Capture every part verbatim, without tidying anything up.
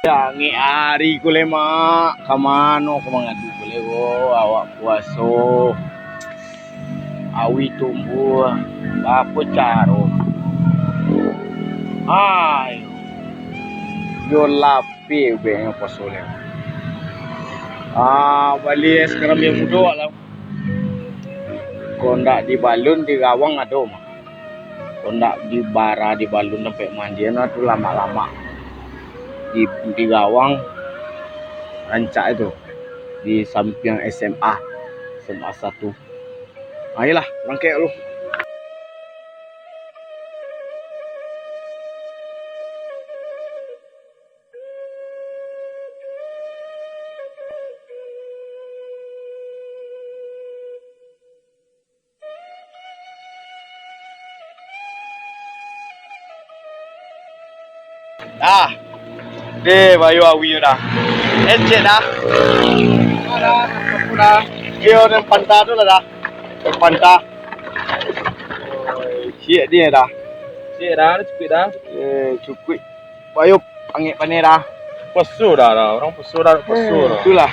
Angek ari ko lai, Mak. Ka mano ka mangadu ko lai ko? Awak puaso. Awi tumbuah. Baa caro? Ai. Yo lapeh ubeknyo puaso lai. Ah, bali es karambia mudo lah. Kok ndak di balun, di gawang ado mah. Kok ndak di bara, di balun tampek mandi, nah tu lamak-lamak. Di, di gawang rancak itu. Di sampiang S M A, S M A satu. Ayolah, barangkek lu. Ah, deh, bayo awi dah. Ecek dah. Dah, dah. Dio nan panta tu lah dah. Panta. Ciek dia dah. Ciek dah, cukuik dah. Eh, cukuik. Bayo angek paneh dah. Puaso dah, dah. Urang puaso dah, puaso dah. Itulah.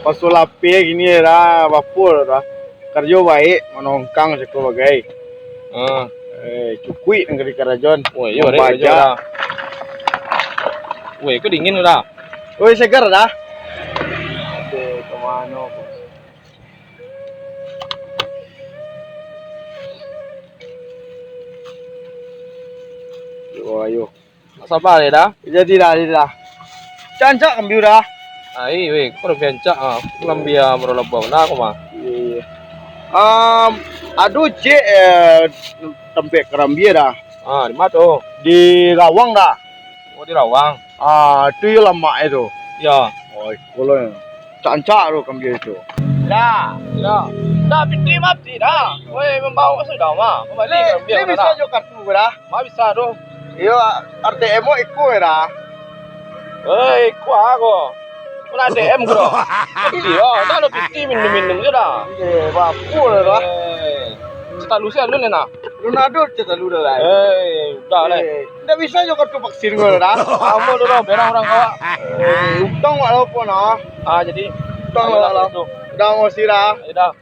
Puaso lapeh gini dah, bapul dah. Karajo baik, manongkang sako bagai. Ah. Eh, cukuik nagari karajon. Woi, iyo, dek, karajo dah. Woi, ko dingin dah. Woi, segar dah. Oke, ka mano ko? Yo, ayo. Saba deh dah. Jadi dah, jadi dah. Rancak kambia dah. Ai, weh, kau dah rancak ah. Aku kambia baru labau nah aku mah. Iya. Am, ado ciek, eh, tampek karambia dah. Ah, di ma tu? Di Rawang dah. Oh, di Rawang. Ah, tu yo lamak e tu. Ya. Oh, iko lo. Rancak tu kambia tu. Lah, lah. Dah piti mati dah. Weh, mambaok sudah mah. Kambali kambia bisa dah. Jo kartu dah. Ma bisa tu. Iyo, R T M iko dah. Hei, kuah ko. Mana A T M ko? Iyo, dah lo piti minum-minum je dah. Eh, bapul dah. Eh, citalu sian lu ni nah. Ronaldo citalu dah lah. Eh, udah lah. Eh, ndak bisa jo kartu vaksin ko dah. Kamu tu dah, berang orang kau. Eh, utang wak lo pun ah. Ah, jadi. Utang lah lah. Dah mau sirah. Dah.